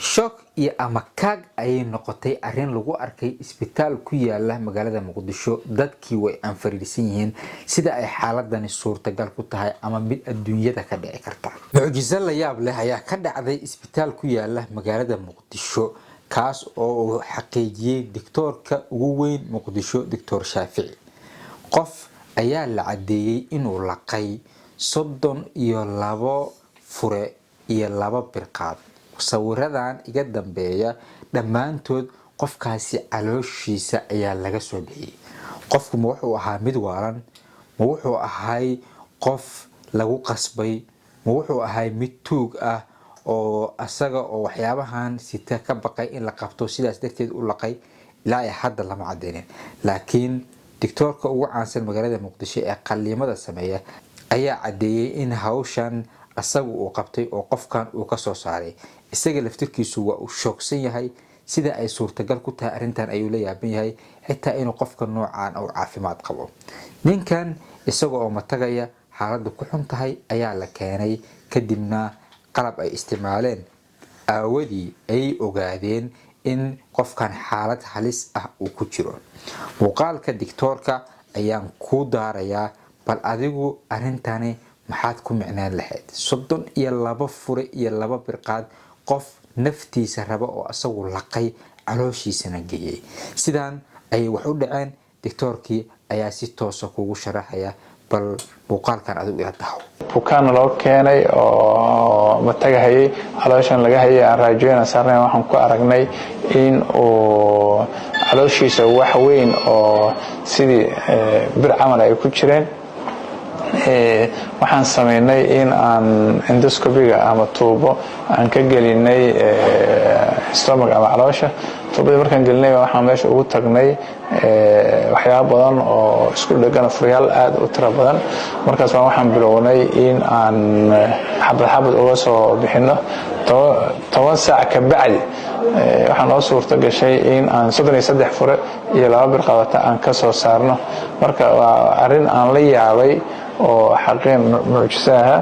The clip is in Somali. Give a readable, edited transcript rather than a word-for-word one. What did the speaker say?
Shock iyo amakaag ayay noqotay arrin lagu arkay isbitaal ku yaala magaalada Muqdisho. Dadkii way anfariirsan yihiin sida ay xaaladani suurtagal ku tahay ama mid adduunyada ka dhici karta. Mucjiso la yaab leh ayaa ka dhacday isbitaal ku yaala magaalada Muqdisho, kaas oo uu xaqiijiyey doctoorka ugu weyn Muqdisho, Doctor Shaafici. Qof ayaa la caddeeyey inuu laqay 32 fure iyo laba birqaad. Sawiradan iga dambeeya dhammaantood qofkaasi calooshiisa ayaa laga soo bixiyey. Qofku ma wuxuu ahaa mid waalan? Ma wuxuu ahay qof lagu qasbay? Ma wuxuu ahay mid tuug ah oo asaga oo waxyaabahan sita ka baqay in la qabto, sidaas darteed u laqay? Ilaa ay hadda lama cadeynin, laakiin doctoorka ugu caansan magaalada Muqdisho ee qaliimada sameeya ayaa caddeeyey in hawshan asagu uu qabtay oo qofkan uu ka soo saaray. Isaga laftirkiisu waa uu shoogsan yahay. Sida ay suurtagal ku tahay arrintan ayuu la yaaban yahay, xitaa inuu qofka noocan uu caafimaad qabo. Ninkan isaga oo matagaya, xaaladdu ku xun tahay ayaa la keenay. Kadibna qalab ay isticmaaleen aawadii ayay ogaadeen in qofkan xaalad halis ah uu ku jiro. Muuqaalka dictoorka ayaan kuu daarayaa. Bal adigu arrintani maxaad ku micnaan lahayd? 32 fure iyo laba birqaad, qof naftiisa raba oo asagu laqay, calooshiisana geeyey. Sidaan ayay wax u dhaceen. Dictoorkii ayaa si toosa kugu sharaxaya. Bal muuqaalkan adigu ila dahaw. Bukaanna loo keenay oo matagahayay, calooshan laga hayay, aan raajooyana saarnay. Waxaan ku aragnay in uu calooshiisa wax weyn oo sidii bir camal ay ku jireen. Waxaan samaynay in aan endoscopy-ga ama tuubo aan ka gelinay stomach ama caloosha. Tuubadii markaan gelinay, waxaan meesha ugu tagnay waxyaaba badan oo isku dhegan, furyaal aad u tiro badan. Markaas baa waxaan bilownay in aan xabad xabad uga soo bixinno. 10 saac ka bacdi waxaa noo suurta gashay in aan 33 fure iyo laba bir qabata aan ka soo saarno. Marka waa arrin aan la yaabay oo xaqiin mucjiso aha.